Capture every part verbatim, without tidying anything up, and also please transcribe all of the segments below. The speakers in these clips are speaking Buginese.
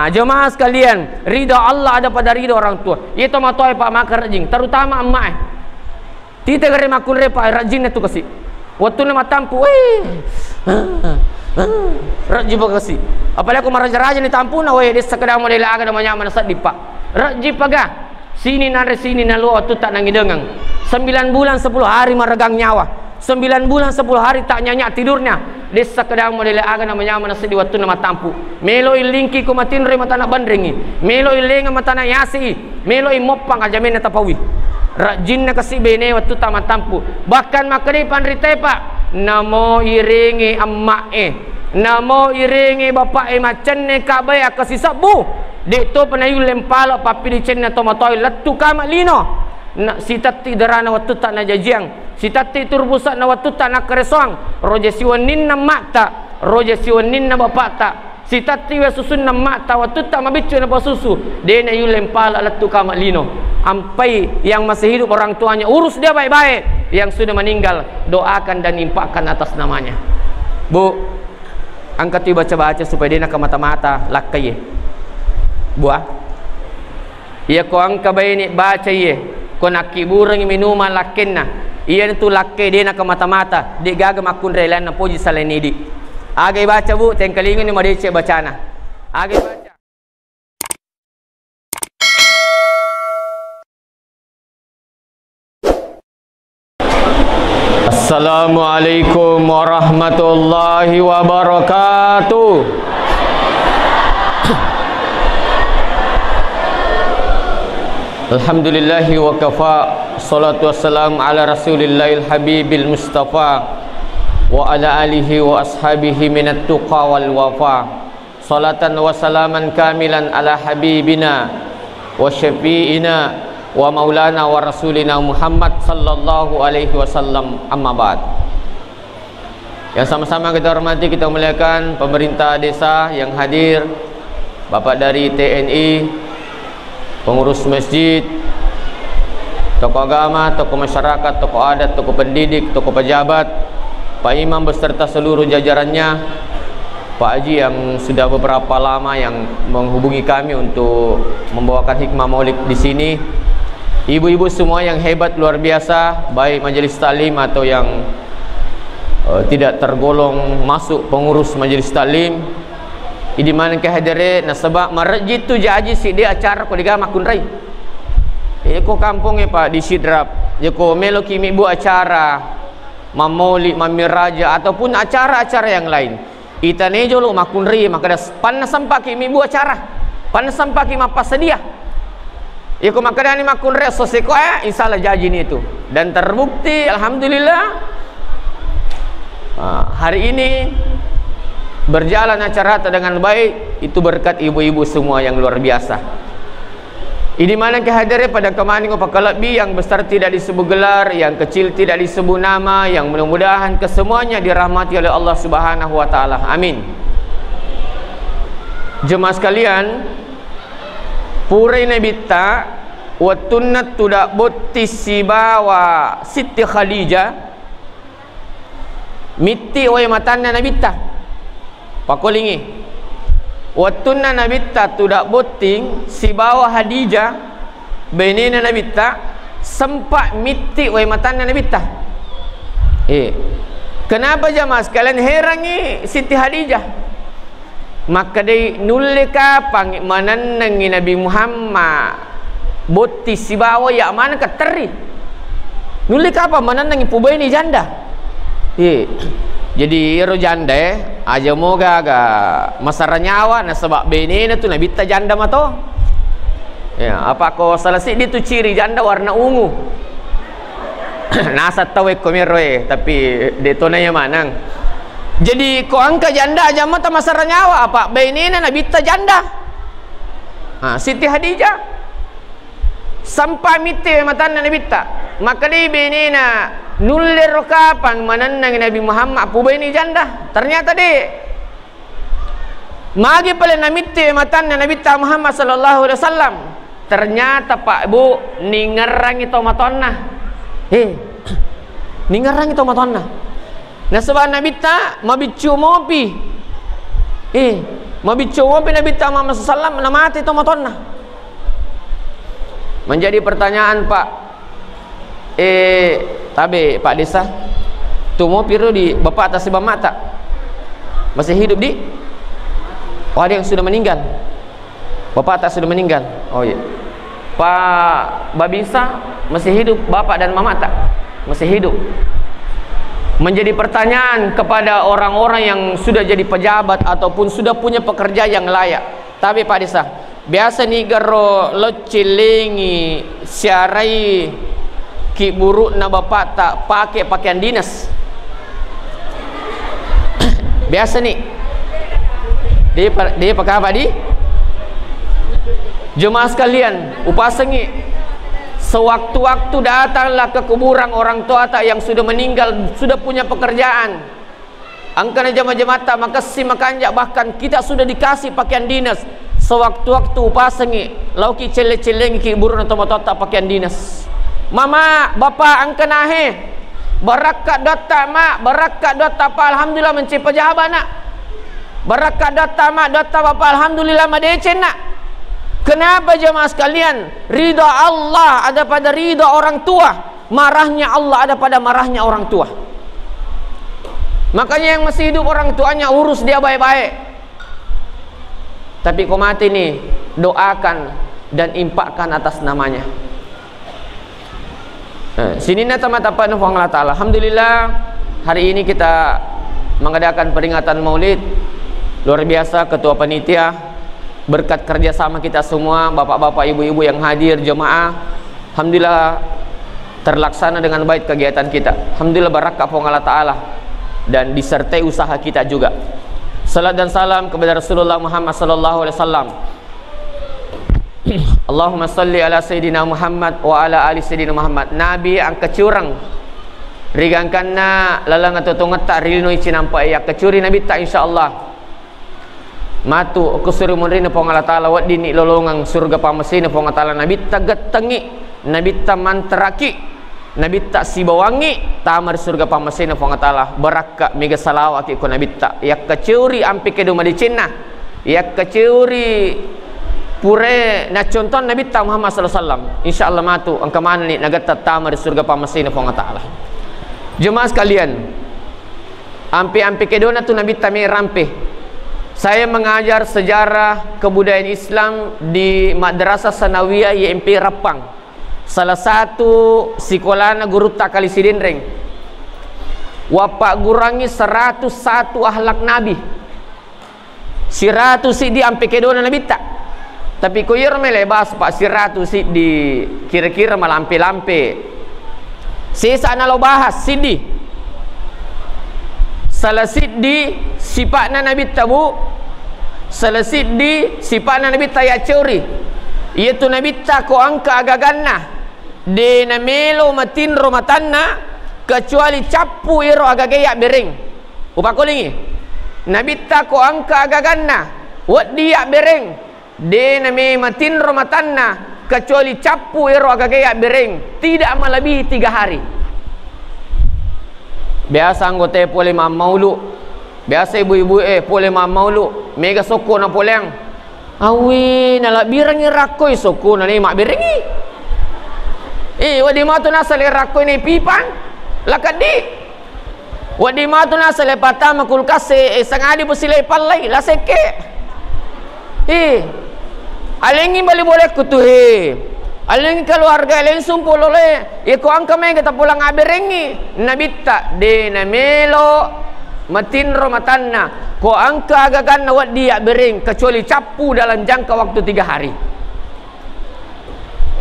Jemaah sekalian, ridho Allah ada pada ridho orang tua. Iya tomatoae, Pak, maka rajing, terutama emmae. Tite gare makkunrai, Pak, rajinna tu kasi. Wettunna matampu, weh. Rajin pa kasi. Apalagi ko maraja-raja ni tampuna, weh, dessa kedang model aga na manyamana seddi, Pak. Rajin paga. Sini nanre sini nalua wettu tak nangidengang. Sembilan bulan sepuluh hari maragang nyawa. Sembilan bulan sepuluh hari tak nyenyak tidurnya. Dessa kedang model aga na manyamana seddi wettunna matampu. Melo i lingki ko matinroi matana banrengi. Melo i lenga matana yasi i. Melo i moppang ajamenna tapaui. Rajinna kasi bene wettu tak matampu. Bahkan makkedai panritae, Pak, namo irengi emma'e. Namo irengi bapa'e maccenne kabae akkasisebbu. De' topa nayulle mpala' pappidicenna tomatoae lettu kama lino. Na, sitetti derana wettutta najajiang, sitetti turbusa'na wettutta nakkaresoang, roja siwenninna emma'ta, roja siwenninna bapa'ta, sitetti we susunna emma'ta wettutta mabiccu napasusu, de' nayulle mpala' lettu kama lino. Ampai yang masih hidup orang tuanya, urus dia baik-baik, yang sudah meninggal doakan dan infakkan atas namanya. Bu, Engka tu baca-baca supaya de' nakamata-mata lakkaie. Buah. Iya ko engka baine baca iye, ko nakkibburengngi minumang lakkenna, iyanatu lakke de' nakamata-mata, de' gaga makkunrai lainna poji salain idi. Aga ibaca, Bu, tengkalingani madeceng bacana. Aga ibaca. Assalamualaikum warahmatullahi wabarakatuh. Alhamdulillahi wa kafa, salatu wassalamu ala rasulillahil habibil mustafa, wa ala alihi wa ashabihi minat tuqa wal wafa. Salatan wa salaman kamilan ala habibina wa syafi'ina wa maulana wa rasulina Muhammad sallallahu alaihi wasallam, amma ba'd. Yang sama-sama kita hormati, kita muliakan pemerintah desa yang hadir, Bapak dari T N I, pengurus masjid, tokoh agama, tokoh masyarakat, tokoh adat, tokoh pendidik, tokoh pejabat, Pak Imam beserta seluruh jajarannya, Pak Haji yang sudah beberapa lama yang menghubungi kami untuk membawakan hikmah maulid di sini, ibu-ibu semua yang hebat luar biasa, baik majelis taklim atau yang, eh, tidak tergolong masuk pengurus majelis taklim, Idi maneng ke hadere, nasaba marejji tu jaji siddi acara ko dega makkunrai. Iko kampongnge, Pak, di Sidrap. Yako meloki mibbu acara mammoli, mammiraja, ataupun acara-acara yang lain. Itane jolo makkunrai, makkeda, "Panna sempaki mibbu acara. Panna sempaki mappassadia." Iko makkedani makkunrai esso seko, eh, insya Allah jaji ni itu. Dan terbukti, alhamdulillah, ah, hari ini berjalan acarata dengan baik, itu berkat ibu-ibu semua yang luar biasa. Idi maneng ke hadere pada kemani ko pakalebbi, yang besar tidak disebut gelar, yang kecil tidak disebut nama, yang mudah-mudahan kesemuanya dirahmati oleh Allah Subhanahu wa Ta'ala. Amin. Jemaah sekalian, Purai Nabitta, wettunna tudang botting sibawa Sitti Khadijah, mitti wae matanna Nabitta. Pakolingi. Wettunna Nabitta tudang botting sibawa Khadijah, bainena Nabitta, sempa mitti wae matanna Nabitta. Eh, kenapa jamaah sekalian herangi Siti Khadijah? Makkedai, "Nulle kapang manennengngi Nabi Muhammad botting sibawa iya maneng katterri? Nulle kapang manennengngi pubaini janda?" Iye. Jadi ero jandae, aja moga aga masara nyawa, nasaba benena tu Nabitta janda mato. Ya, apa ko salah siddi tu ciri janda warna ungu. Naseng tau ekko mero e, tapi de to naiya maneng. Jadi ko engka janda aja mata masara nyawa, apa bainena Nabitta janda. Ha, Siti Khadijah sempa mitti matanna Nabitta. Makkedai bainena, "Nulle ro kapang manenneng Nabi Muhammad pubaini janda?" Ternyata de. Magi pale namitti matanna Nabitta Muhammad sallallahu alaihi wasallam. Ternyata, Pak, Bu, ningerrangi tomatoanna. Eh, ningerrangi tomatoanna. Nasaba Nabitta mabiccu mopi. Eh, Mabiccu mopi Nabitta Muhammad sallallahu alaihi wasallam, namate tomatoanna. Menjadi pertanyaan, Pak, eh, tabe, Pak Desa, tu mopi ro di bapakta sibammata masih hidup di? Oh, ada yang sudah meninggal. Bapakta sudah meninggal. Oh iya. Pak Babinsa masih hidup, bapak dan mamata masih hidup. Menjadi pertanyaan kepada orang-orang yang sudah jadi pejabat ataupun sudah punya pekerja yang layak. Tapi Pak Desa, biasa ni garo locci lengi siarai ki burukna bapakta pakai pakaian dinas. Biasa ni. Dia pa-, dia pakapa di? Jemaah sekalian, upasengi. Sewaktu-waktu datanglah ke kuburan orang tua tak yang sudah meninggal, sudah punya pekerjaan. Engkana jama-jamatta makessing makanja, bahkan kita sudah dikasih pakaian dinas. Sewaktu-waktu upasengi, lauki celle-cellengi ki burukna tomatoatta pakaian dinas. Mama, bapa, engkana he. Barakka doatta, Ma, barakka doatta, Pa, alhamdulillah mencepa jabana. Barakka doatta, Ma, doatta, Bapa, alhamdulillah madecenna. Kenapa jemaah sekalian? Ridha Allah ada pada ridha orang tua, marahnya Allah ada pada marahnya orang tua. Makanya yang masih hidup orang tuanya urus dia baik-baik. Tapi ko mati ni, doakan dan infakkan atas namanya. Eh, sininna tama-tapana Puang Allah Ta'ala. Alhamdulillah, hari ini kita mengadakan peringatan Maulid. Luar biasa, Ketua Panitia. Berkat kerjasama kita semua, bapak-bapak, ibu-ibu yang hadir, jemaah. Alhamdulillah, terlaksana dengan baik kegiatan kita. Alhamdulillah, barakka Puang Allah Ta'ala dan disertai usaha kita juga. Salat dan salam kepada Rasulullah Muhammad sallallahu alaihi wasallam. Allahumma salli ala Sayyidina Muhammad wa ala ali Sayyidina Muhammad. Nabi engka curang. Rigangkanna laleng atuo-tuongetta rilinoi cinampa iya kecuri Nabitta, insyaallah. Matu, okko suri munrina Puang Allah Ta'ala, weddinni lolongeng surga pammasena Puang Allah Ta'ala. Nabitta gettengngi, Nabitta manteraki. Nabitta sibawangngi tama ri surga pammasena Puang Allah Ta'ala. Barakka mega salawa'ki ko Nabitta. Yakkaceuri ampe kedo madecenna. Yakkaceuri pure naccontong Nabitta Muhammad sallallahu alaihi wasallam. Insyaallah matu engka manenni nagetta tama ri surga pammasena Puang Allah Ta'ala. Jemaah sekalian, ampe-ampe kedona tu Nabitta me rampe. Saya mengajar sejarah kebudayaan Islam di Madrasah Sanawiyah Y M P Rappang. Salah satu sikolana gurutta Kali Sidenreng. Wappaggurangngi seratus satu akhlak Nabi. Siratu siddi ampe kedona Nabitta. Tapi ko iyaro mele bahas, Pak, siratu siddi kira-kira malampe-lampe. Sesa nalo bahas siddi. Salah siddi sipa'na Nabitta, Bu. Salah siddi sipa'na Nabitta yacceuri. Iyatu Nabitta ko engka agaganna, de namelo matinro matanna kecuali cappu ero agagae yabbereng. Upakolingi. Nabitta ko engka agaganna, wedding yabbereng. De name matinro matanna kecuali cappu ero agagae yabbereng, tidak melebihi tiga hari. Biasa anggotae pole mammaulu, biasa ibu-ibu e pole mammaulu, mega sokko napoleang. Awwe, nalabbirengngi rakkoi sokko nane mabberengngi. Eh, wedding matu nasale rakkoi ne pipang, lakeddi. Wedding matu nasale pattama kulkas e, eh, sangadi pusilai pallai, la sekke. Ih, alengngi bali bolekku tu, he. Alengngi keluarga, alengngi sumpulole. Iko engka mega tapolang abberengngi. Nabitta, de namelo matinro matanna. Ko engka agaganna wedding yabbereng, kecuali cappu dalam jangka waktu tiga hari.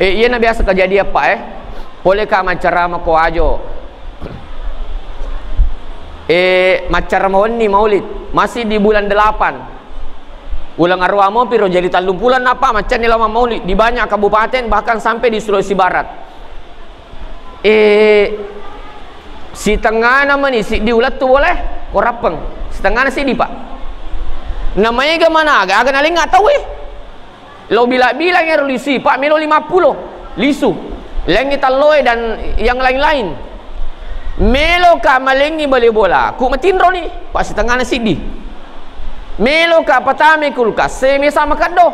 Eh, iyana biasa kejadian, Pak, eh. Poleka maccarama ko Wajo. Eh, maccarama wenni Maulid, masih di bulan delapan. Uleng aruwa mopi ro, jadi tallumpulang napa maccanni lao mammaulid di banyak kabupaten, bahkan sampai di Sulawesi Barat. Eh, sitengngana mani siddi ulettu boleh, ko Rappeng. Sitengngana siddi, Pak. Namaega managa, aga nalengnga tauwe. Lo bila-bilang ero lisui, Pak, melo lima puluh lisu. Lengngi talloe dan yang lain-lain. Meloka malengngi bale bola, ku matinroni, Pak, sitengngana siddi. Meloka patamai kulkas e, mesa makeddo.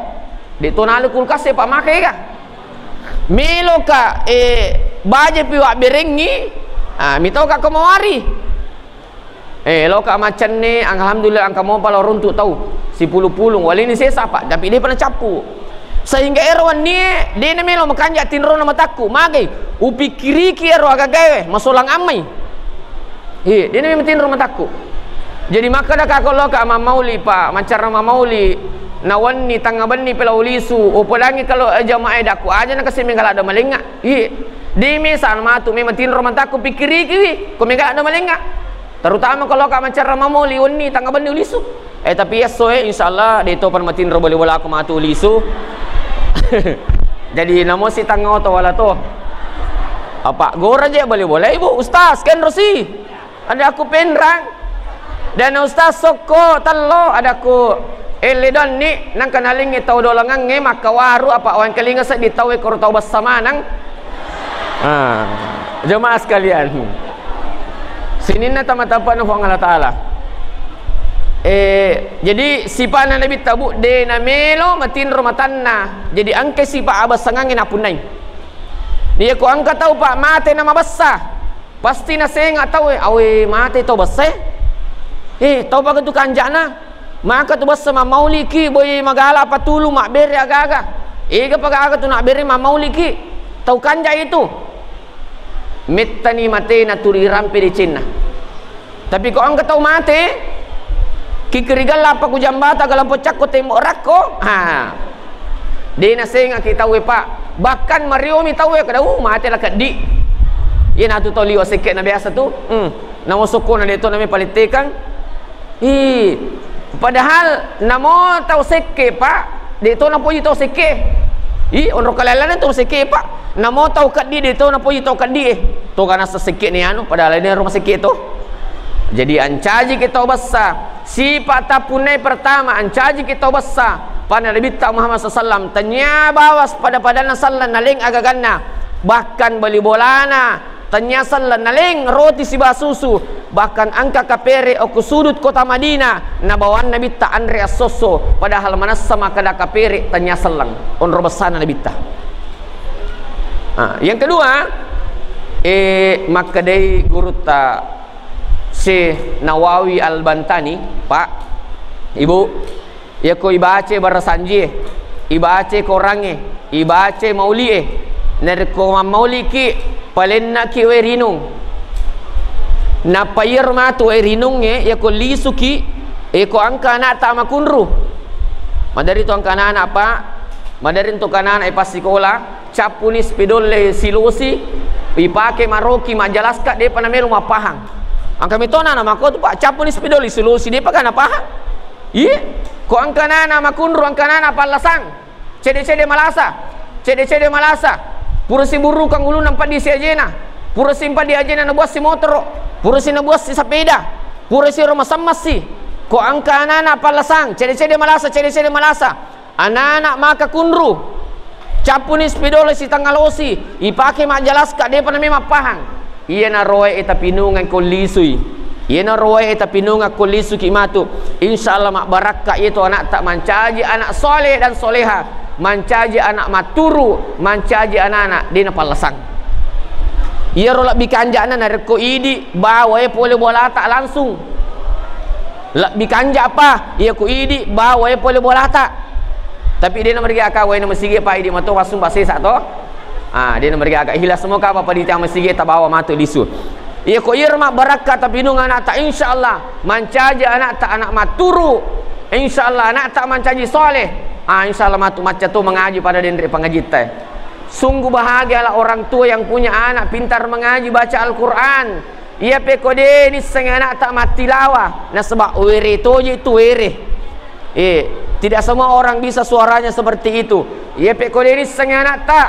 De to nalu kulkas e, pa makai ga. Meloka, eh, baja pi wabberengngi, ah, mitoka ko mawari. Eh, loka macenne, alhamdulillah, engka mopa lao runtu tau. Sipulung-pulung, walini sesa, Pak, tapi depa nacappu. Sehingga ero wennie, de namelo makanja tinrona matakku. Magai, upikkiriki ero agagae, masolang ammai. Iya, de namelo tinro matakku. Jadi, makkeda kako loka mammauli, Pak, maccara mammauli, na wenni, tengnga benni pela ulisu, upodangi kalau jamaah e dakku aja na kasi mengala ada malenga. Iya, de mesa matu memang tinro matakku pikkirikiwi, ko mengala ada malenga. Terutama kalau ka macerra mamoli wenni tengnga benni ulisu. Eh, tapi esso e, insyaallah de topa matinro bola-bola aku matu ulisu. Jadi namosi tengnga oto wala to. Apa gora je bola-bola, Ibu, Ustaz, kenro si. Ada aku penrang. Dan Ustaz sokko tello, ada aku elle donni, nangka nalingi tau dolangangnge makkawaru apa wangkalinga seddi tau e koro tau bessa maneng. Ah, jemaah sekalian. Sininna tama-tampa na Puang Allah Ta'ala. Eh, jadi sipa'na Nabitta, Bu, de namelo matinro matanna. Jadi engka sipa abassangangnge napunnai. Iya ko engka tau, Pak, mate na mabessa, pasti nasenga tau e, awe mate tau bessa e. Eh, tau paga tu kanjana. Maka tu bessa mammauliki, boi magala patulu, mabbere aga-aga. Ega pagaga tu nabbere mammauliki. Tau kanja itu. Mettani matena tuli rampe decenna. Tapi ko engka tau mate, kikirigalla apa ku jambata galampo cakko tembok rakko, ha. De nasengaki tau e, Pak. Bahkan mariomi tau e, kada, uh, mate la keddi. Iya natu tau liwa sekke na biasa tu. Hmm. Namo sokko na de to name palettekang. Ih, padahal namo tau sekke, Pak, de to napoji tau sekke. Ih, onro kalelana tau sekke, Pak. Namo tau keddi de to napoji tau keddi e. To kana sekke ni anu, padahal ini rumah sekke to. Jadi ancaji kita bessa. Sipa tapunai pertama, ancaji kita bessa. Pada Nabitta Muhammad sallallahu alaihi wasallam, tanya bawas pada-padana sallan naleng agaganna. Bahkan bali bolana, tanya sallan naleng roti siba susu, bahkan engka kapere okko sudut kota Madinah, nabawanna Nabitta anre assosso, padahal manessa makkeda kapere tanya sallang, onro bessana Nabitta. Ah, yang kedua, eh, makkedai gurutta Syekh Nawawi Al-Bantani, Pak, Ibu, Iyako ibace barasanjie, ibace korangnge, ibace mauli'e, narekko mammauliki, palennaki wae rinung. Nappa iyaro matu wae rinungnge, iyako lisuki, iyako engka anakta makunru. Maderri tu engka anak-anak, Pak, maderri tu engka anak-anak ipassikola, cappuni spidol silosi, ipake maroki majjalaska, depa namelo mappahang. Engka metona anak makko tu, Pak, cappuni spidol silosi, depa ga napahang. Iye, ko engka nana makunru, engka nana pallasang, cede-cede malasa, cede-cede malasa, pura siburukang ulunna mpaddi si ajena, pura si mpaddi ajena nabuassi motoro, pura si nabuassi sapeda, pura si ro masammassi, ko engka nana pallasang, cede-cede malasa, cede-cede malasa, anana maka kunru, cappuni spidol sitengngalosi, ipake majjalaska, depa name mappahang. Iyana roe e tapinungeng ko lisui. Iyana roe e tapinungeng ko lisuki matu. Insya Allah mabbarakka iyatu anakta mancaji anak soleh dan soleha, mancaji anak matturu, mancaji anak-anak de napallasang. Iyaro lebbi kanjana narekko idi bawa e pole bolata langsung. Lebbi kanja apa? Iyako idi bawa e pole bolata. Tapi de namargi aka wae na masigi pa idi mato wasung basesa to. Ah, de namargi aga ikhlas mo ka apa paditia masigi tabawa matu lisu. Iya ko iyaro mabbarakka tapinung anakta, insya Allah mancaji anakta anak matturu. Insya Allah anakta mancaji soleh. Ah, insya Allah matu macca to mangaji pada denre pangajitta. Sungguh bahagialah orang tua yang punya anak pintar mengaji, baca Al-Quran. Iya pekko de nissengngi anakta mattilawa, nasaba were toje tu were. Eh, tidak semua orang bisa suaranya seperti itu. Iya pekko de nissengngi anakta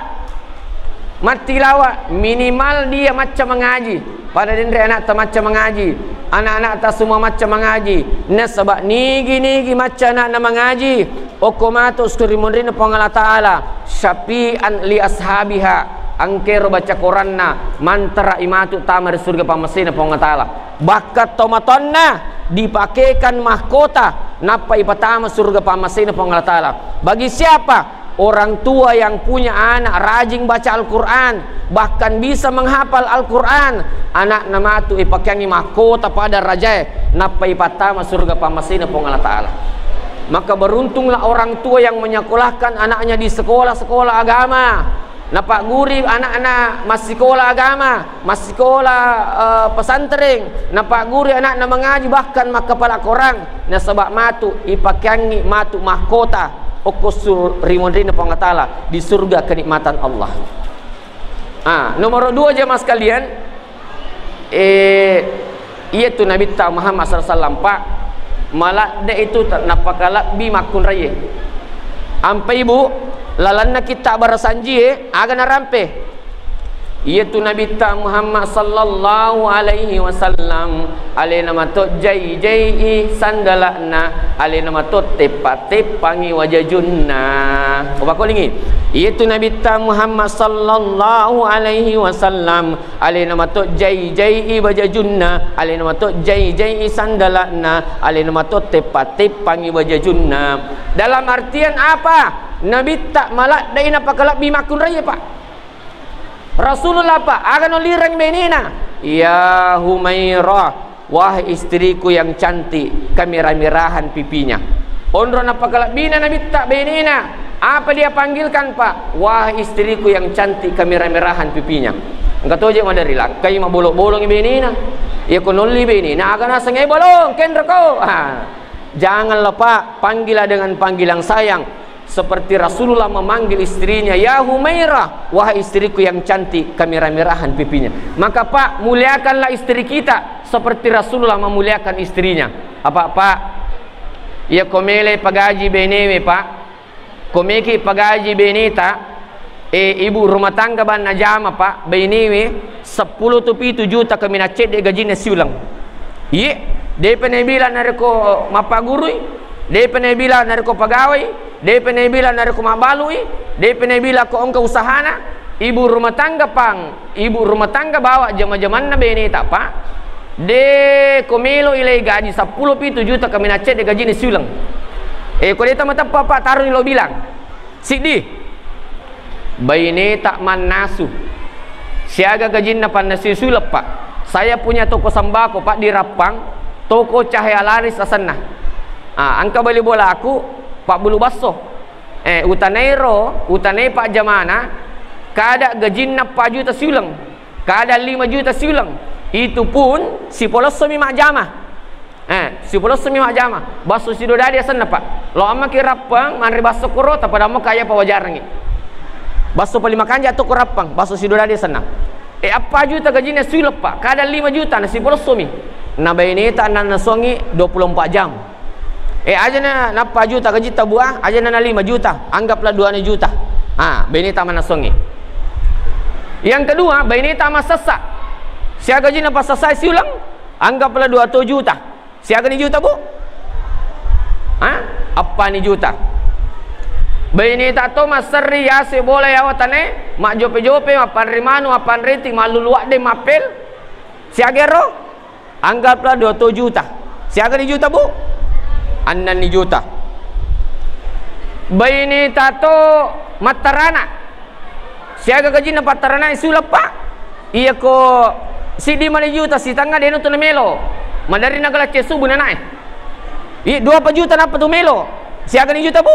mattilawa, minimal dia macca mangaji. Pada denre anakta macca mangaji, anak-anakta semua macca mangaji. Nasaba nigi-nigi macca anakna mangaji, okko matu sekurimunrina Puang Allah Ta'ala, syafi'an li ashabiha, Engkero baca Quranna, mantara imatu tama ri surga pammasena Puang Allah Ta'ala. Bahkan tomatoanna dipakekan mahkota, nappa ipatama surga pammasena Puang Allah Ta'ala. Bagi siapa orang tua yang punya anak rajin baca Al-Quran, bahkan bisa menghafal Al-Quran, anakna matu ipakeangi mahkota pada rajae, nappa ipatama surga pammasena Puang Allah Ta'ala. Maka beruntunglah orang tua yang menyekolahkan anaknya di sekolah-sekolah agama. Napagguri anakna massikola agama, massikola, eh, pesantren, napagguri anakna mengaji, bahkan makkapala korang, nasaba matu ipakeangngi matu mahkota okko sur-, ri munrinna Puang Allah Ta'ala di surga kenikmatan Allah. Ah, nomor dua, jamaah sekalian, Eh, iyatu Nabitta Muhammad sallallahu alaihi wasallam, Pak, maladde itu ta-, napakalebbi makkunraie. Ampe Ibu, lalenna kitta barasanjie, aga narampe? Iyatu Nabitta Muhammad sallallahu alaihi wasallam, alena mato jai-jai sandala'na, alena mato teppa-teppangi wajajunna. Upakolingi, iyatu Nabitta Muhammad sallallahu alaihi wasallam, alena mato jai-jai bajajunna, alena mato jai-jai sandala'na, alena mato teppa-teppangi bajajunna. Dalam artian apa? Nabitta maladdei napakalebbi makkunraie, Pak. Rasulullah, Pak, aga nolireng benena? Ya Humairah, wahai istriku yang cantik, kemera-merahan pipinya. Onro napakalebbina Nabitta benena, apa dia panggilkan, Pak? Wahai istriku yang cantik, kemera-merahan pipinya. Engka toje maderri lakkai mabolong-bolongi benena. Iya ko nolli benena, aga naseng, "Eh, bolong, kenroko." Ah, janganlah, Pak, panggillah dengan panggilan sayang. Seperti Rasulullah memanggil istrinya, "Ya Humairah, wahai istriku yang cantik," kemera-merahan pipinya. Maka, Pak, muliakanlah istri kita seperti Rasulullah memuliakan istrinya. Apa, Pak? Iya ko mele pagaji benewe, Pak. Ko meki pagaji beneta, eh, ibu rumah tangga banna jama, Pak, benewe seppulo to pitu juta kaminang cedde gajinna siuleng. Iye, depa nabilang narekko mappagurui, depa nabilang narekko pagawai, depa nabilang narekko mabbalui, depa nabilang ko engka usahana, ibu rumah tangga pang, ibu rumah tangga bawa jama-jamanna beneta, Pak. De ko melo ilai gaji seppulo pitu juta kaminang cedde gajinna siuleng. Eh, ko de tamateppa, Pak, taroni lo bilang. Siddi, baineta mannasu. Siaga gajinna pannasui siuleng, Pak? Saya punya toko sembako, Pak, di Rappang, toko Cahaya Laris asenna. Ah, engka bali bolaku, Pak, bulu basso. Eh, utanairo, utanai pajjamana, kada gajinna empat juta siuleng, kada lima juta siuleng. Itu pun sipolossomi majjama. Eh, sipolossomi majjama. Basso sidodadi asenna, Pak. Lo ammaki Rappang, manre basso koro, tapada mo kaya pawajarangi. Basso paling makanja to ko Rappang, basso sidodadi asenna. Eh, empat juta gajinna siuleng, Pak. Kada lima juta, na sipolossomi. Na baineta nannasoangi dua puluh empat jam. Eh, aja na, na empat juta gajitta, Bu, ah, aja na, na lima juta, anggaplah dua juta. Ah, baineta mannasoangi. Yang kedua, baineta massessa. Siaga gajinna passessai siuleng, anggaplah dua to juta. Siagani juta, Bu? Hah? Eppani juta. Baineta to masserri yase bola yawa tane, majjope-jope, mappanre manu, mappanre ti, mallulu adde, mappel. Siagero? Anggaplah dua to juta. Siagani juta, Bu? Ennenni juta. Baineta to mattarana. Siaga gajinna pattaranae siuleng, Pak? Iya ko siddi mani juta sitengnga dena tu namelo. Maderri nagalacce subu nanae. I, dua pa juta nappa tu melo. Siagani juta, Bu?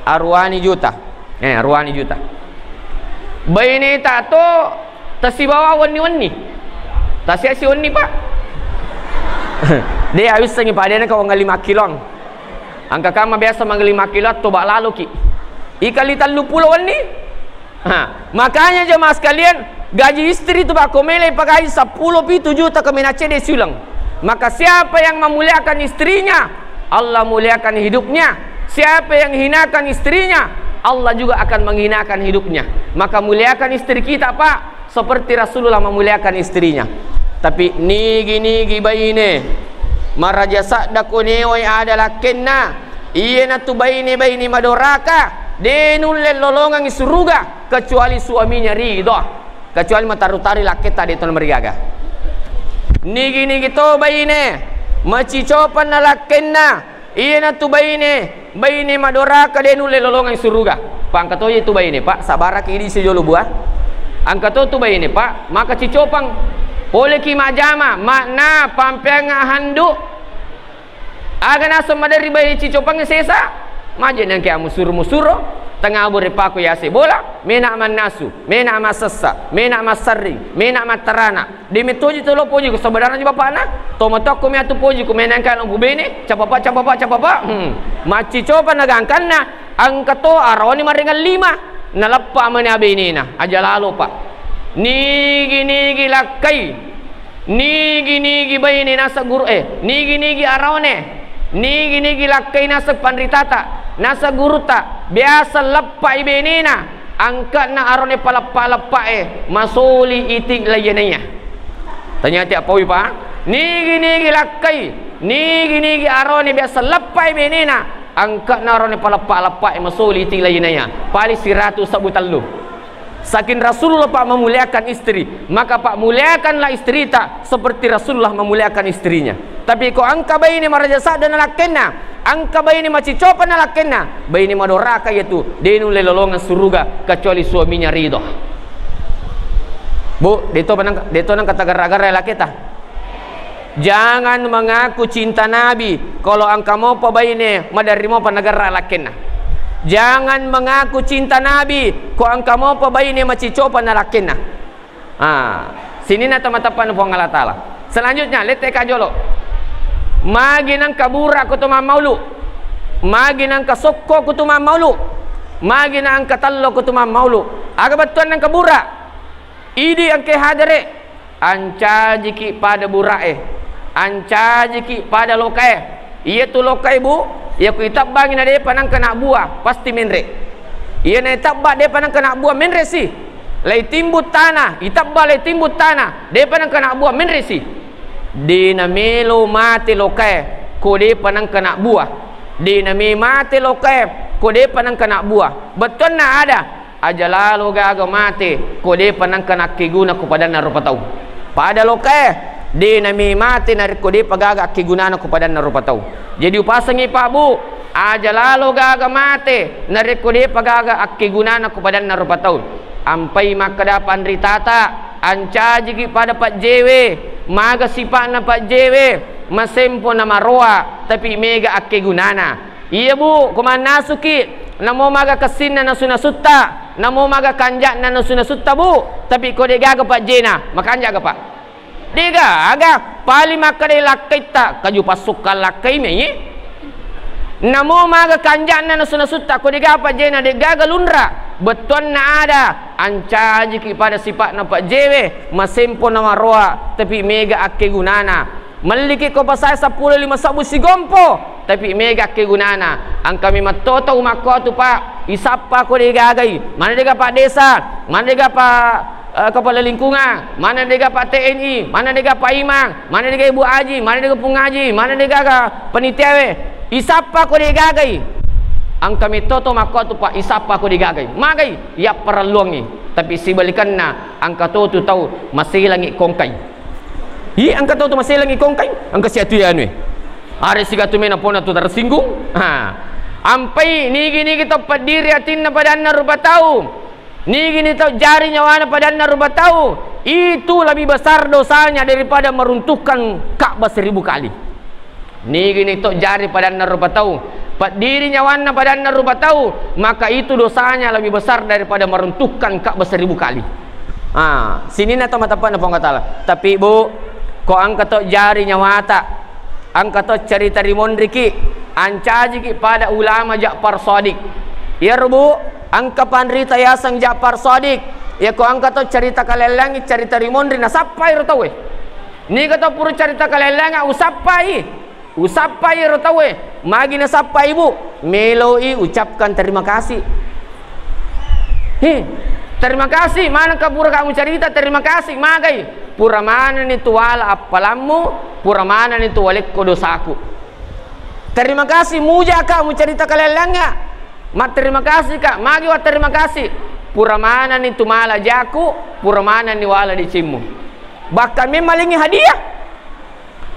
Aruani juta. Eh, aruani juta. Baineta to tasibawa wenni-wenni. Tasiasi wenni, Pak. De awissengi, Pak, dena ka wenga lima kiloang. Engka kamma biasa mangga lima kilo, toba laloki. Ikali tellu pulo wenni? Ha, makanya jemaah sekalian, gaji istri tu bako mele pagaji seppulo pitu juta kaminang cedde siuleng. Maka siapa yang memuliakan istrinya, Allah muliakan hidupnya. Siapa yang hinakan istrinya, Allah juga akan menghinakan hidupnya. Maka muliakan istri kita, Pak, seperti Rasulullah memuliakan istrinya. Tapi nigi-nigi baine maraja sadda ko newai ada lakkenna, iyanatu baine-baine madoraka, De nulle lolongengngi suruga kecuali suaminya ridho, kecuali mataru-taru lakketta de to namarigaga. Nigi-nigi to baine macicopanna lakkenna, iyanatu baine, baine madoraka de nulle lolongengngi suruga. Pa engka to je tu baine, Pak, sabaraki idi sijolo bua. Engka to tu baine, Pak, maka cicopang. Poleki majama, makna pampeang handuk. Aga naseng maderri baine cicopang sesa? Maje nangke amusuro-musuro, tengah bore pako yase bola, mena mannasu, mena massessa, mena massarring, mena mattarana. De metoji tolo poji ko sebenarnya bapakna, to matokko mi atu poji ko menangka no bubene, capapa, capapa, capapa. Hmm. Macicopa nagangkanna, engka to arawane marengang lima, naleppa mani abenena, aja lalo, Pak. Nigi-nigi lakkai. Nigi-nigi baine naseng guru, eh, nigi-nigi arawane, nigi-nigi lakkai naseng panritata, naseng guruta, biasa leppai benena, angka'na arawane paleppa-leppae, masoli iti layanaya. Tanyati appaui, Pak? Nigi-nigi lakkai, nigi-nigi arawane biasa leppai benena, angka'na arawane paleppa-leppae, masoli iti layanaya. Pali siratu sebbu tellu. Saking Rasulullah, Pak, memuliakan istri, maka, Pak, muliakanlah istrita seperti Rasulullah memuliakan istrinya. Tapi ko engka baine maraja sadda na lakkenna, engka baine macicopa na lakkenna, baine madoraka iyatu, de nulle lolongeng suruga kecuali suaminya ridho. Bu, de to nang-, de to nangka tagarra-garra lakketa. Jangan mengaku cinta Nabi, kalau engka mopa baine maderri mopa nagarra lakkenna. Jangan mengaku cinta Nabi, ko engka mopa baine macicopa na lakkenna. Ah, sininna tama-, teppana Puang Allah Taala. Selanjutnya, lette ka jolo. Magi nangka bura ko tu mammaulu. Magi nangka sokko ko tu mammaulu. Magi nangka tello ko tu mammaulu. Aga bettuanna engka bura? Idi engke hadere, ancajiki pada burae, ancajiki pada lokae. Iyatu lokae, Bu, iya ku itebbangi na depa nangka nabbua, pasti menre. Iya na itebba depa nangka nabbua, menre si. Lai timbut tanah, itebba lai timbut tanah, depa nangka nabbua, menre si. De namelo mate lokae, ko depa nangka nabbua. De name mate lokae, ko depa nangka nabbua. Bettuanna ada, aja lalo gaga mate, ko depa nangka nakkeguna ko padanna rupa tau. Pada lokae, de name mate narekko depa gaga akkegunana ko padanna rupa tau. Jadi upasengi, Pak, Bu, aja lalo gaga mate narekko depa gaga akkegunana ko padanna rupa tau. Ampai makkeda panritata, ancajiki pada pajjewe, maga sipa'na pajjewe, masempo na maroa, tapi mega akkegunana. Iya, Bu, ko mannasuki, namo maga kessinna nasu-nasutta, namo maga kanja'na nasu-nasutta, Bu, tapi ko degaga pajjena, makanja'ga, Pak? Degaga, pali makkeda lakkaitta, kaju passukka lakkai mei. Namo maga kanja'na nasu-nasutta, ko degaga pajjena, degaga lunra, bettuanna ada, ancajiki pada sipa'na pajjewe, masempo na maroa, tapi mega akkegunana. Melliki ko pasae seppulo lima sebbu sigompo, tapi mega akkegunana. Engka memang toto umakko tu, Pak, isappa ko degagai. Mana dega Pak Desa, mana dega Pak, eh, Kepala Lingkungan, mana dega Pak T N I, mana dega Pak Imam, mana dega Ibu Aji, mana dega Pung Aji, mana dega ga panitiawe. Isappa ko degagai. Engka metto to makko tu, Pak, isappa ko degagai. Magai, iya parelluangi. Tapi sibalikanna, engka to tu tau maselangi kongkai. Hi, engka tau tu maselangi kongkai, engka siatu ya anu e. Are sigatu mena pona tu tersinggung. Ha. Ampai nigi-nigi to peddiri atinna padanna rupa tau. Nigi-nigi to jari nyawana padanna rupa tau. Itu lebih besar dosanya daripada meruntuhkan Ka'bah seribu kali. Nigi-nigi to jari padanna rupa tau, peddiri nyawanna padanna rupa tau, maka itu dosanya lebih besar daripada meruntuhkan Ka'bah seribu kali. Ah, sininna to mateppa'na Puang Allah Taala. Tapi, Bu, ko engka to jari nyawata, engka to cerita rimonriki, ancajiki pada ulama Ja'far Shadiq. Iyaro, Bu, engka panrita yaseng Ja'far Shadiq. Iya ko engka to cerita kalellangi, cerita rimonri nasappai ro tauwe. Niga to pura carita kalellenga, usappai. Usappai ero tauwe. Magi nasappai, Bu? Meloi ucapkan terima kasih. Hi, terima kasih. Manengka pura kamu carita, terima kasih. Magai? Pura manenni tu wala appalammu, pura manenni tu walekko dosaku. Terima kasih, mujaka mucarita kalellenga. Matterima kasih ka, magi watterima kasih? Pura manenni tu mala jaku, pura manenni wala decemmu. Bahkan memmalingi hadiah.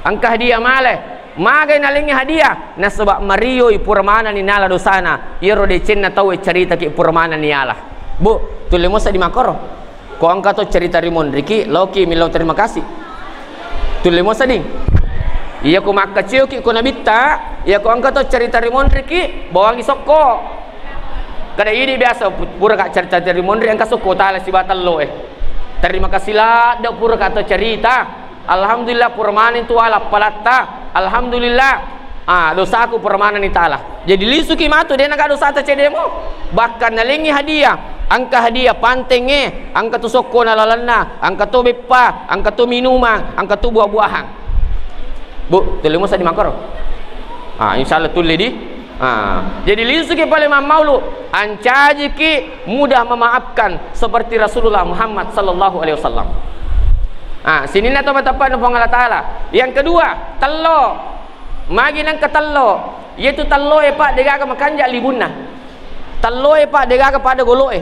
Engka hadiah male, magai nalengngi hadiah, nasaba marioi pura manenni nala dosana, iyaro decenna tauwe caritaki pura manenni yala. Bu, tulle mosa di makkoro. Ko engka to cerita rimonriki, laoki millau terima kasih. Tulle mo seding. Iya ko makkaceoki ko nabitta, iya ko engka to cerita rimonriki, bawangi sokko. Kada idi biasa pu-, pura ka cerita rimonri engka sokko tala siba tello e. Terima kasih ladde pura ka to cerita. Alhamdulillah pura maneng tu ala palatta. Alhamdulillah. Ah, dosaku pura manenni tala. Jadi lisuki matu, de naga dosata cedde mo. Bahkan nalengi hadiah, engka hadiah pantengnge, engka tu sokkona lalenna, engka tu beppa, engka tu minumang, engka tu buah-buahan. Bu, tulle mo sa di makkoro. Ah, insya Allah tulle di. Ah, jadi lisuki pale mammaulu, ancajiki mudah memaafkan seperti Rasulullah Muhammad sallallahu alaihi wasallam. Ah, sininna to mateppa Puang Allah Taala. Yang kedua, tello. Magi nengka tello? Iyatu telloe, Pak, degaga makanja libunna. Telloe, Pak, degaga pada goloe.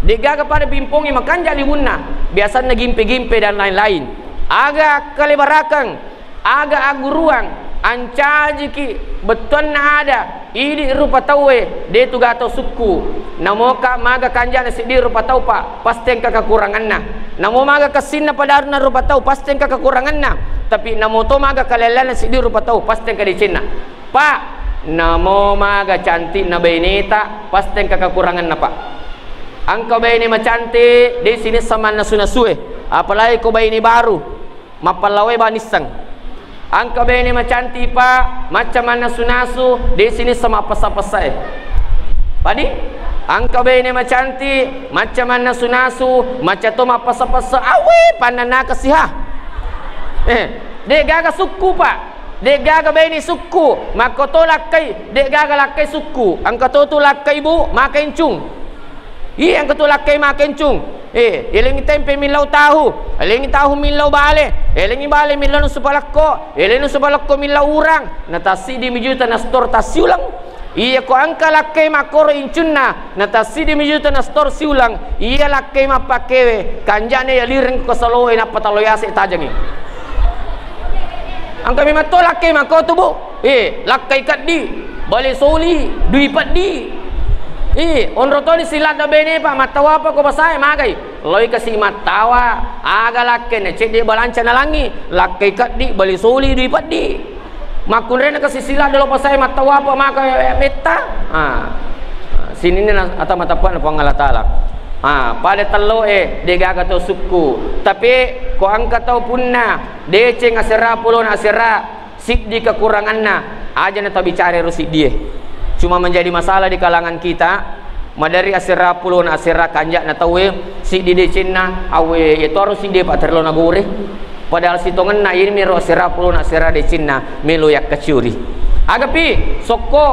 Degaga pada pimpongnge, makanja libunna. Biasanna gimpe-gimpe dan lain-lain. Aga kalebarakeng, aga agguruang, ancajiki bettuanna ada, idi rupa tauwe, de tu gaga tau sukku. Namoka maga kanjana siddi rupa tau, Pak, pasti engka kekuranganna. Namo maga kessinna padarunna rupa tau, pasti engka kekuranganna. Tapi namo to maga kalellainna siddi rupa tau, pasti engka decenna. Pak, namo maga cantikna baineta, pasti engka kekuranganna, Pak. Engka baine macantik, de sinessa mannasu-nasue. Apalagi ko baine baru, mappallawae banisseng. Engka baine macantik, Pak, macca mannasu-nasu, de sinessa mappessa-pessae. Padi? Engka baine macantik, macca mannasu-nasu, macca to mappessa-pessa, awe, pannanaka siha. Eh, de gaga sukku, Pak. De gaga baine sukku, makko to lakkai, de gaga lakkai sukku. Engka to tu lakkai, Bu, maka incung. Iya, engka tu lakkai makencung. Eh, elengi tempe millau tahu, elengi tahu millau bale, elengi bale millau nasu palekko, elengi nasu palekko millau urang. Na tassiddi mi juta na stor tassiulang. Iya, ko engka lakkai makkoro incunna, na tassiddi mi juta na stor siulang. Iya, lakkai mappakkewe, kanjane ya lireng ko saloe nappa talo yase tajangi. Engka memang to lakkai makko tu, Bu. Eh, lakkai keddi, bale soli, dui peddi. Eh, onro toni siladda bene, Pak, mattawapa ko pasae magai. Loi kasi mattawa, aga lakkai na cedde balanca nalangi, lakkai keddi, bale soli, dui peddi. Makkunrena kasi siladda lo pasae mattawapa maka metta. Ah. Sininna ata matappa na Puang Allah Taala. Ah, pada tello e, de gaga to sukku. Tapi ko engka tau punna deceng asera pulona asera, siddi kekuranganna, aja na tau bicara ero siddie. Cuma menjadi masalah di kalangan kita, maderi asera pulona asera kanja'na tauwe, siddi decenna, awe, yetoro siddi pa terlo na gore. Padahal sitongenna ini mero asera pulona asera decenna, melo yakkacuri. Agapi, sokko,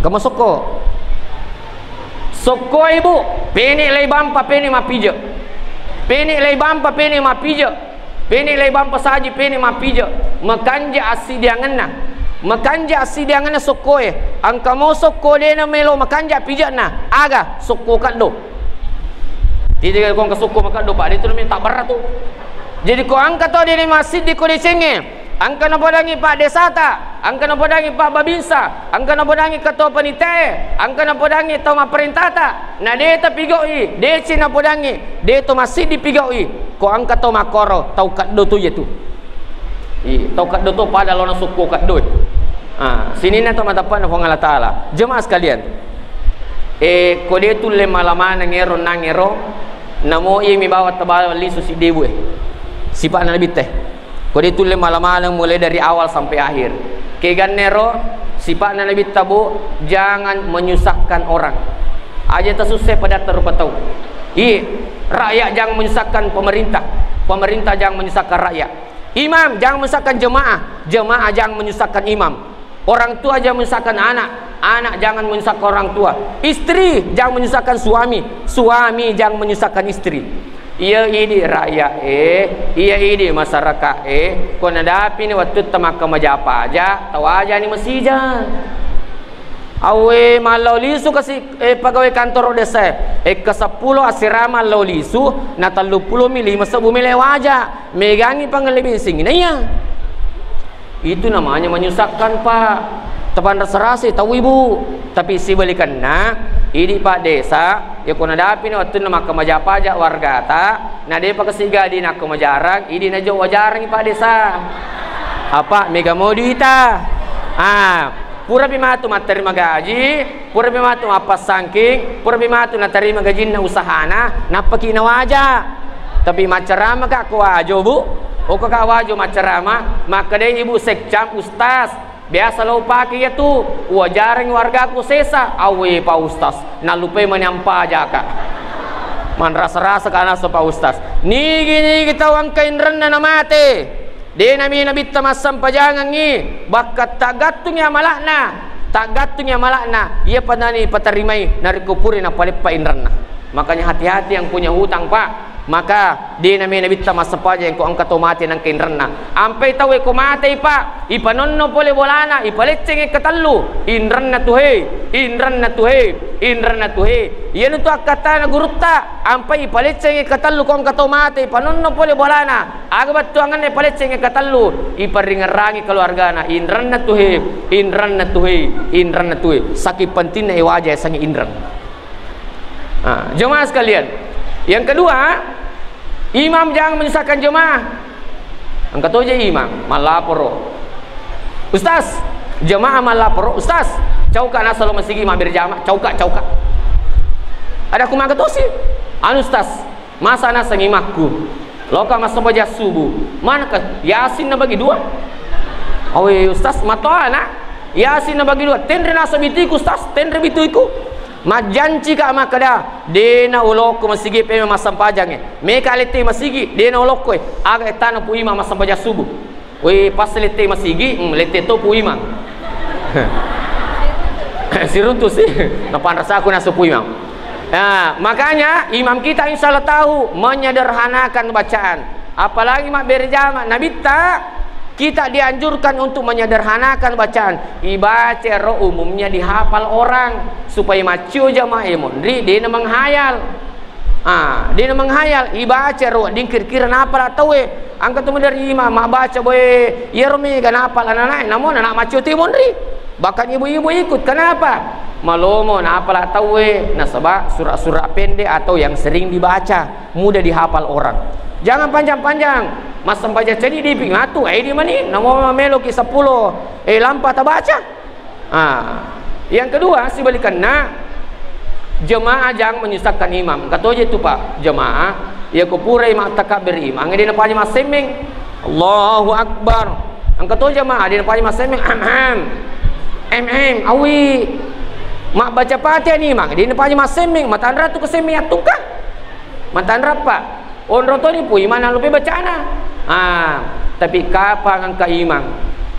kama sokko. Sokko ibu, pene lai bampa, pene mapije. Pene lai bampa, pene mapije. Pene lai bampa saji, pene mapije. Makanja assidiangenna. Makanja assidiangenna sokkoe. Engka mo sokko dena melo makanja pijena. Aga, sokko kaddo. Tidak kong ke sokko makaddo, Pak. Itu namanya tak berat tuh. Jadi ko engka to dena massiddi ko decengnge. Engka napodangi Pak Desata, engka napodangi Pak Babinsa, engka napodangi Ketua Panitae, engka napodangi tau mapparentata, na de tapigau'i, deceng napodangi, de to massiddi pigau'i, ko engka tau makkoro, tau keddo tu yetu. I, tau keddo tu pada lona sukku keddo. Ah, sininna to matappa na Puang Allah Taala. Jemaah sekalian, eh, ko de tulle mala maneng ero nang ero, namo iya mi bawa tabawa lisu siddebu e. Sipa'na Nabi teh. Ko de tulle mala maneng mulai dari awal sampai akhir. Kegannero sipa'na Nabitta, Bu, jangan menyusahkan orang. Aja tasusse padatta rupa tau. Iye, rakyat jangan menyusahkan pemerintah. Pemerintah jangan menyusahkan rakyat. Imam jangan menyusahkan jemaah. Jemaah jangan menyusahkan imam. Orang tua jangan menyusahkan anak, anak jangan menyusahkan orang tua. Istri jangan menyusahkan suami, suami jangan menyusahkan istri. Iya idi rakyat e, iya idi masyarakat e, ko nadapini wettutta makkamajapa aja, tawajani masija. Awwe, mallau lisu kasi, eh, pegawai kantoro desa e. Ekka seppulo asirama allau lisu, na telluppulo mi lima sebbu mele waja. Megangi pangale bensingi na iya. Itu namanya menyusahkan, Pak. Tapanrasa-rasa tau, Ibu. Tapi sibalikanna, idi Pak Desa, ya ko nadapini wettunna makkamaja pajak wargata, na depa kasiga di nakko majarang, idi najo wajarangi Pak Desa. Apa mega modi ita? Ah, purapi matu matterima gaji, purapi matu mappassangking, purapi matu natarima gajinna usahana, nappaki nawaja. Tapi maccarama ka ko wajo, Bu? Oko ka wajo maccarama, makkedai Ibu Sekcam, Ustaz, biasa lo pake iya tu, uwajareng wargaku sesa, awe Pak Ustaz, nallupai mani ampajaka. Manrasa-rasa ka naso Pak Ustaz. Nigi-nigi tau engka inrenna namate. Dena mi nabitta massempajangengngi, bakka taggattungi amala'na, taggattungi amala'na, iya padani patarimai narekko pura napaleppa inrenna. Makanya hati-hati yang punya hutang, Pak. Maka dena mi nabitta massempajang ko engka to mate nangka inrenna. Ampai tauwe ko matei, Pak, ipanonno pole bolana, ipaleccengi katellu, inrenna tuhe, inrenna tuhe, inrenna tuhe. Iyanu tu akkattana gurutta, ampai ipaleccengi katellu ko engka to mate, ipanonno pole bolana. Aga bettuangenna ipaleccengi katellu, iparingerangi keluargana, inrenna tuhe, inrenna tuhe, inrenna tuhe. Saking pentingna iwaja yasengnge inreng. Ah, jemaah sekalian. Yang kedua, imam jangan menyusahkan jemaah. Engka toje imam mallaporo. Ustaz, jemaah mallaporo, Ustaz, cauka nasalo masigi mabbere jama, cauka, cauka. Ada ku maka tosi. Anu Ustaz, masa naseng imakku. Loka massempajang subuh. Manaka Yasin nabagi dua? Awe Ustaz, matoana. Yasin nabagi dua. Tenre naso bitiku Ustaz, tenre bitiku. Majjanci ka makkeda, dena ulokko masigi peme massempajangnge. Meka lette masigi, dena ulokko e. Aga ettana pu imam massempajang subuh. Woi, pas lette masigi, hmm, lette to pu imam. Siruntu sih, napanrasaku nasu pu imam. Nah, makanya imam kita insya Allah tahu menyederhanakan bacaan. Apalagi mabbere jama, nabitta kita dianjurkan untuk menyederhanakan bacaan. Ibaca ro umumnya dihafal orang supaya maccio jamaah monri dena menghayal. Ah, dena menghayal, ibaca ro, dingkir-kira napala tauwe. Angka tu dari imam, mabbaca boe, iyaro mega napala nanae, namun anak maccio te monri. Bahkan ibu-ibu ikut. Kenapa? Malomo napala tauwe, nasaba sura-sura pendek atau yang sering dibaca, mudah dihafal orang. Jangan panjang-panjang. Massempajang cedi dipi matu, eh, di mani, namo meloki sepuluh, eh, lampa tabaca. Ah, yang kedua, sibalikanna, jemaah jangan menyusahkan imam. Katoje tu, Pak, jemaah, ya ko purai mattakabbir imam, dia napaja massemmeng. Allahu Akbar. Engka to jemaah, dia napaja massemmeng. Ahem. Em, em, awi. Mabbaca Fatihah ni imam, dia napaja massemmeng. Matanra tu kesemmeng attungka. Matanra, Pak. Onro toni pu imang nallupai bacana. Ah, tapi kapang engka imang,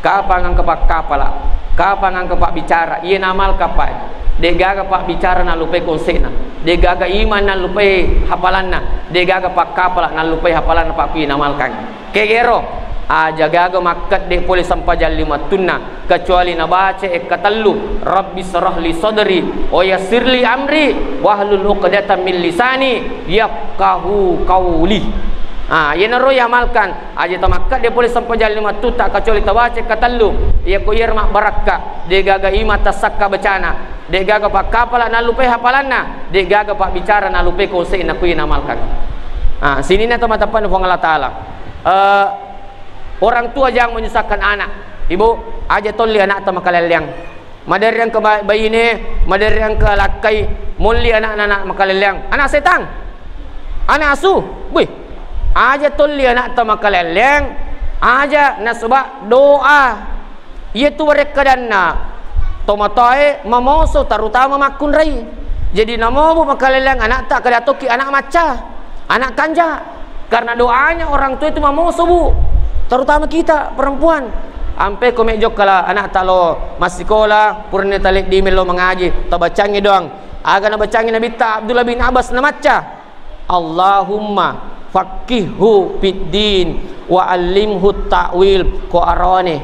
kapang engka pakkapala, kapang engka pabbicara, iya namalka, Pak. Degaga pabbicara nallupai konse'na, degaga imang nallupai hafalanna, degaga pakkapala nallupai hafalanna, Pak, kui namalkan. Kegero, aja gaga makkedde pole sempajang lima wattunna, kecuali nabaca ekka tellu, Rabbi syrah li sadri, wa yassir li amri, wahlul uqdatan min lisani, yafqahu qauli. Ah, iyanaro yamalkan, aja tamakkedde pole sempajang lima wattutta kecuali tabaca ekka tellu, iyako iyaro mabbarakka, degaga imang tassakka bacana, degaga pakkapala nallupai hafalanna, degaga pabbicara nallupai konse'na kui namalkan. Ah, sininna to mateppanna Puang Allah Taala. Eh, orang tua jangan menyusahkan anak. Ibu, aja tolli anakta makalelleang. Maderri engka ba-, baine, maderri engka lakkai, molli anakna anak makalelleang. Anak setang. Anak asu. Wih. Aja tolli anakta makalelleang. Aja nasaba doa. Iyatu warekkadanna tomatoae mamoso, terutama makkunrai. Jadi namobu makalelleang anakta, kada tokki anak macca, anak kanja. Karena doanya orang tua itu mamoso, Bu. Terutama kita perempuan. Ampe ko mejjokkala anakta lo massikola, purani taleddi melo mangaji, tabacangi doang. Aga nabacangi Nabitta Abdullah bin Abbas namacca. Allahumma faqqihhu fid din wa allimhu ta'wil, ko arone.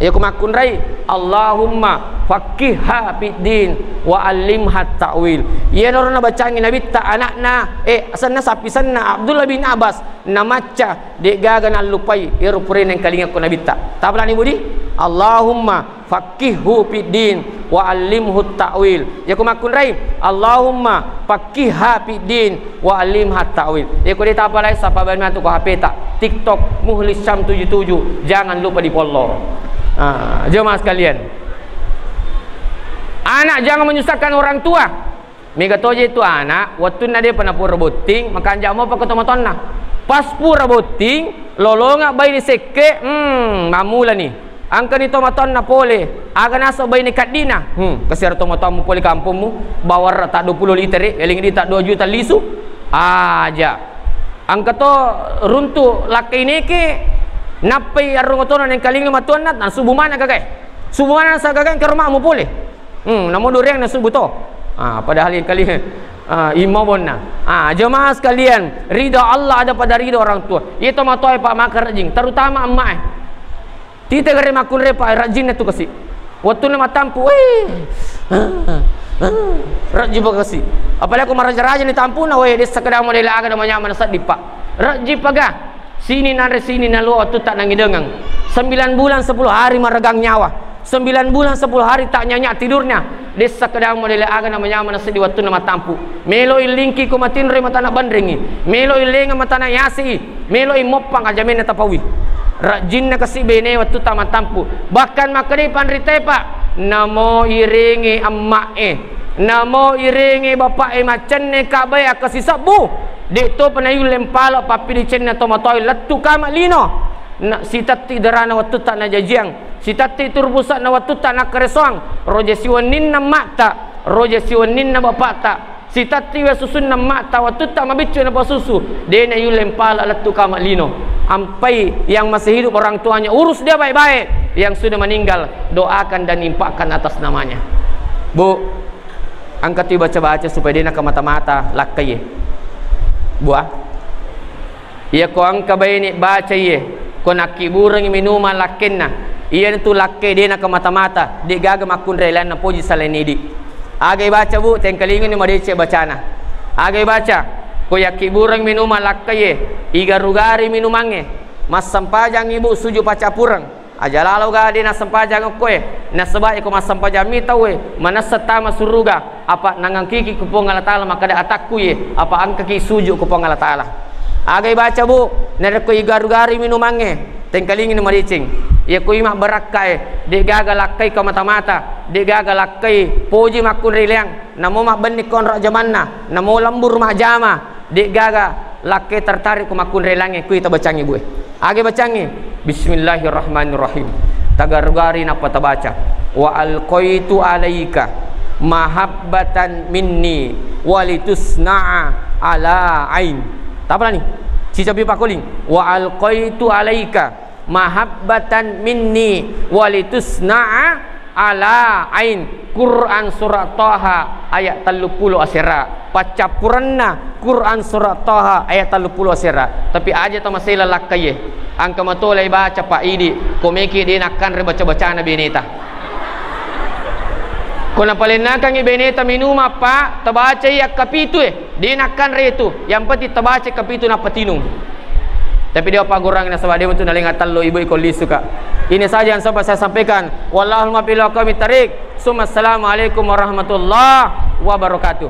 Iya ko makkunrai, Allahumma faqqihha fid din wa allimha ta'wil. Iyanaro nabacangi Nabitta anakna, eh, senna sappisenna Abdullah bin Abbas, namacca, de'gaga nallupai iyaro purae naengkalinga ko Nabitta. Tapalani budi, Allahumma faqqihhu fid din wa allimhu ta'wil. Iya ko makkunrai, Allahumma faqqihha fid din wa allimha ta'wil. Iya ko de' tapalai, sapa bani matu ko H P ta, TikTok, Muhlis Syam tujuh tujuh, jangan lupa di-follow. Ah, jemaah sekalian. Anak jangan menyusahkan orang tua. Mega toje tu anak, wettunna de'pa napura botting, makanja' mopa ko tomatoanna. Pas pura botting, lolonga baine sekke, hmm, mammulani. Engkani tomatoanna pole, aga naseng baine kaddina. Hmm, kasiara tomatoammu pole kampongmu, bawarra ta dua puluh liter, eling di ta dua juta lisu. Aja. Engka to runtu lakkai neke, nappai arung otona naengkalinga matuanna, nasubu mana gagai. Subu mana sa gagai ke rumahmu pole. Hmm, namo duriang nasubu to. Ah, padahal yang kali, ah, imau bonna. Ah, jemaah sekalian, ridha Allah ada pada ridha orang tua. Iya tomatoa, Pak, maka rajin, terutama emak, eh. Tite gare makkunrai, Pak, rajinna tu kasi. Wettunna matampu, weh. Rajin pa kasi. Apalagi ko maraja-raja ni tampuna, weh, dessa kedang model aga na manyamana seddi, Pak. Rajin paga. Sini nanre sini nalua wattutta nangidengeng. Sembilan bulan sepuluh hari maregang nyawa. Sembilan bulan sepuluh hari tak nyenyak tidurnya. Dessa kedang model aga na manyamana seddi wettunna matampu. Melo illingki ko matinroi matana banrengi. Melo illenga matana yasi. Melo immoppang ajamenna tapawi. Rajinna kasi bene wattutta matampu. Bahkan makkedai panrite, Pak, namo irengi emma e. Namo irengi bapa e maccenne kabae akkasisebbu. De' topa nayulle mpala pappidicenna tomatoae lettu kama lino. Na, sitetti derana wattutta najajiang, sitetti turbusa na wattutta nakkaresoang, roja siwenninna matta, roja siwenninna bapata, sitetti we susunna matta wattutta mabiccu napasusu, de' nayulle mpala lettu kama lino. Ampai yang masih hidup orang tuanya, urus dia baik-baik, yang sudah meninggal doakan dan infakkan atas namanya. Bu, engka tu baca-baca supaya de' nakamata-mata lakkaie. Bu, ah. Iya ko engka baine baca iye, ko nakkibburengngi minumang lakkenna, iyanatu lakke de' nakamata-mata, de' gaga makkunrai lainna poji selain idi. Aga ibaca, Bu, tengkalingani madeceng bacana. Aga ibaca, ko yakkibburengngi minumang lakkaie, igaru-gari minumangnge, massempajangngi, Bu, suju pacappureng. Aja lalo ga de' nassempajang okkoe, nasaba iko massempajang mi tauwe, manessa tama suruga, apa nangangkiki ku Puang Allah Taala makkeda atakku ye, apa engkaki suju ku Puang Allah Taala. Aga ibaca, Bu, narekko igaru-garu minumangnge, tengkalingi madeceng. Iya ko ima barakkae, de' gaga lakkai kamata-mata, de' gaga lakkai poji makkunrai leang, namo mabbenni konro jamanna, namo lembur majjama, de' gaga lakkai tertarik ku makkunrai langnge, kui tabacangngi, Bu e. Aga bacangngi? Bismillahirrahmanirrahim. Tagaru-gari nappa tabaca. Wa alqaitu alaika mahabbatan minni walitusna'a ala ain. Tapalani? Sicapi pakkuling. Wa alqaitu alaika mahabbatan minni walitusna'a ala ain. Quran surah Taha ayat telluppulo asera. Paccappurenna Quran surah Taha ayat telluppulo asera. Tapi aja tamasela lakkaie. Engka matolai baca, Pak, idi, ko meki de' nakkanre baca-bacana beneta. Ko napalennakangngi beneta minumang, Pak, tabacai akkapitue. De' nakkanre tu, yang penting tabaca kapitu nappa tinung. Tapi de' apa gurang nasaba de' metu nalenga tello ibu iko lisu, Kak. Ini saja yang sempat saya sampaikan. Wallahul muwaffiq ila aqwamit thariq. Summa assalamualaikum warahmatullahi wabarakatuh.